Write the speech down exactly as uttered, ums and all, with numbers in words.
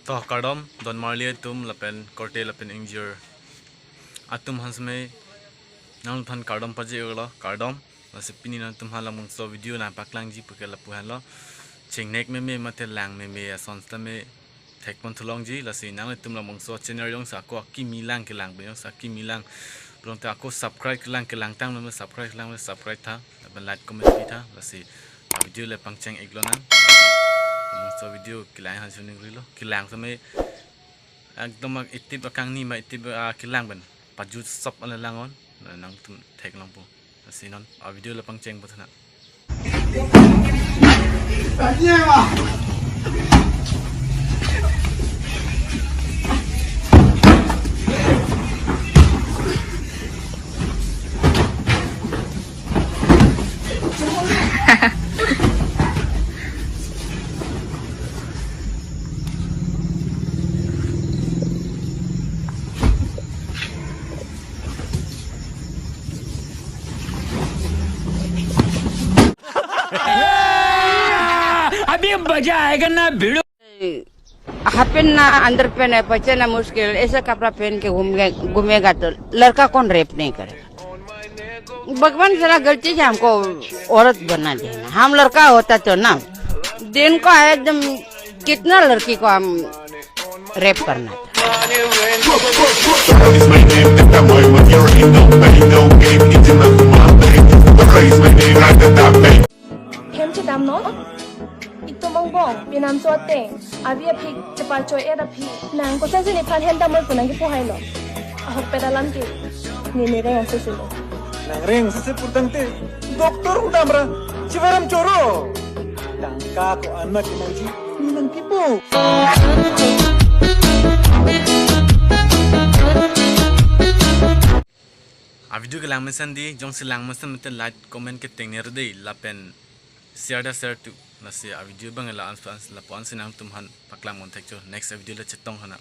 To kardom, don marli atum lapen korte lapen ingjir atum aphan seme nangphan kardom pajirlo, kardom. Lasi pini nangtumphan labangso video nangpaklangji puke lapu-an lo. Chingnek meme mate lang meme ason sitame thekpon thu longji, lasi nangtum labangso channel jongsi ako akimi lang kelang pen, jongsi akimi lang pulote ako subscribe kelang kelang tang meme subscribe kelang meme subscribe tha, lapen like comment pitha, lasi a video le pangcheng-iklo nang. Labangso video kelang aphan suning rilo, kelang sitame ekdom itip akangni ma itip akelang pen pajut sop ale lang-on, nangtum theklongpo. Lasi non a video le pangcheng butana. अभी मजा आएगा ना भिड़ू। Half pant ना under pant है, पहचानना मुश्किल, ऐसा कपड़ा पहन के घूम गए, घूमेगा तो लड़का कौन रेप नहीं करेगा? भगवान, सारा गलती से हमको औरत बना देना। हम लड़का होता तो ना, दिन को एकदम कितना लड़की को हम रेप करना था। What is my name? Это мой мэр, you already know, I know game, иди на мама, what is my name? Rat-a-tat-tat. Hem chedamnon? Itum angbong, penamso ateng, avi aphi, chepachoi-et aphi. Nang koson si nephan hem damnon pu nangkipu hailo. Ahokpet alam ke, ne nereng angse silo. Nangreng angse purtangte, doctor udamra, chivaram choro. Tangka ko-an ma kenangji, ne nangkipu. A video kelang mesen dei, jongsi lang mesen mete like, comment keteng ner dei, lapen share ta share tu. Lasi a video abang la-an, lapu-an si nangtumphan paklang mon thekcho. Next a video le chetong hana.